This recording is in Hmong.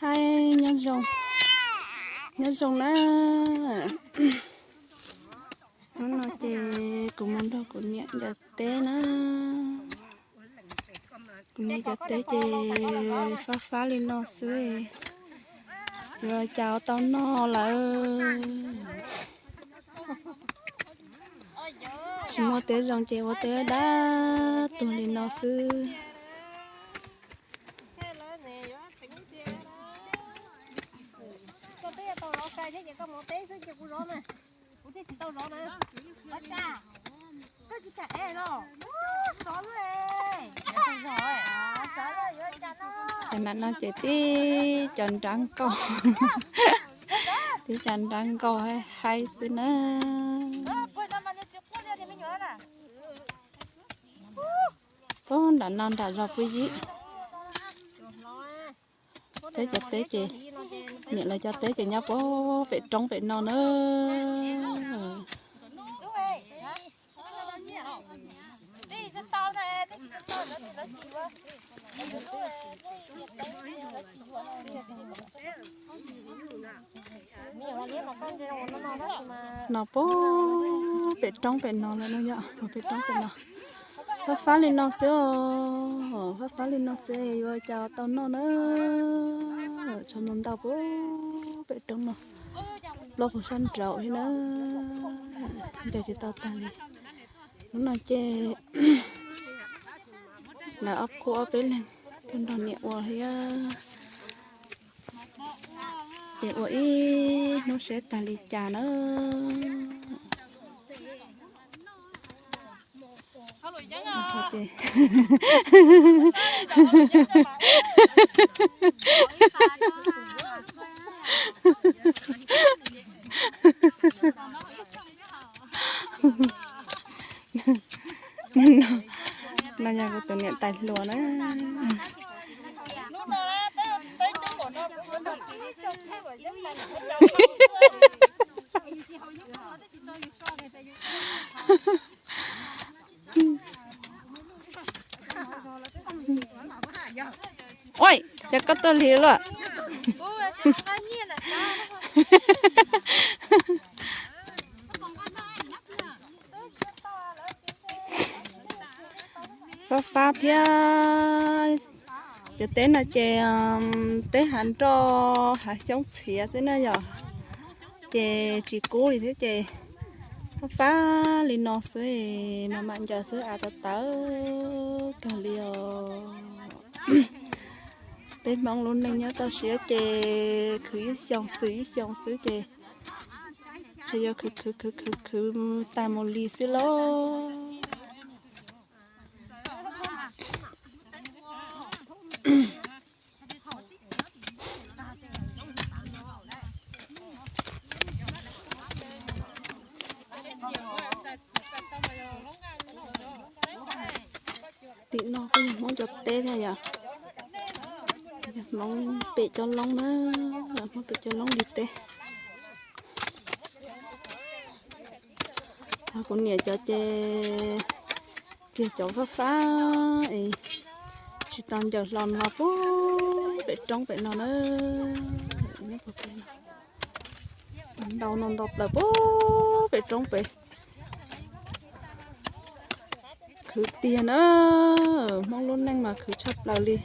Nyob zoo, nyob zoo na. Hnub no ces kuv mus nrog kuv niam ncaws teb na. Kuv niam ncaws teb ces fab fab li no xwb, yuav cas tau noj lawm. Tsis muaj teb zoo ces ua teb dab tuag li no xwb. Cov nam no ces tib cov nrab nkaus, tib cov nrab nkaus haib xwb na. Puag nram no nram zos puag yim. Peb cov teb ces, niam lawv cov teb ces nyob puag pem roob pem no na. No puag pem roob pem no lawm no yom, puag pem roob pem no. Fab fab li no xwb os, fab fab li no xwb yuav cas tau noj na. Tshuav ntau ntau puag pem roob no, loj puag sab nraud thiab na. Ncaws tsis tau tag li. Hnub no ces lawv ob khub ob peb leeg tuaj nrog niam ua thiab, ces ua ib hnub seb tag li cas na. No yog kuv tus niam tais hluas na. Ua cas koj tuaj lig luaj? Fab fab thiab. Cov teb no ces teb hav nroj hav xyoob txhiav xwb na yom, ces tsis kub li thiab ces fab fab li no xwb, mam mam ncaws xwb av tawv tawv kawg li os. Peb Hmoob lub neej nyob toj siab ces khwv ib xyoos xwm ib xyoos xwb ces tsuas yog khwv khwv khwv khwv khwv tas mus li xwb lauj. Tim no kuj yog Hmoob cov teb thiab yom, Hmoob pem cov loob na, Hmoob pem cov loob li teb. Kuv niam cov ces kiag cov fab fab es tsis tau ncaws hlo no puag pem roob pem no na. Ntau no ntau plaws puag pem roob pem. Khwv tiag na, Hmoob lub neej mas khwv tshaj plaws li.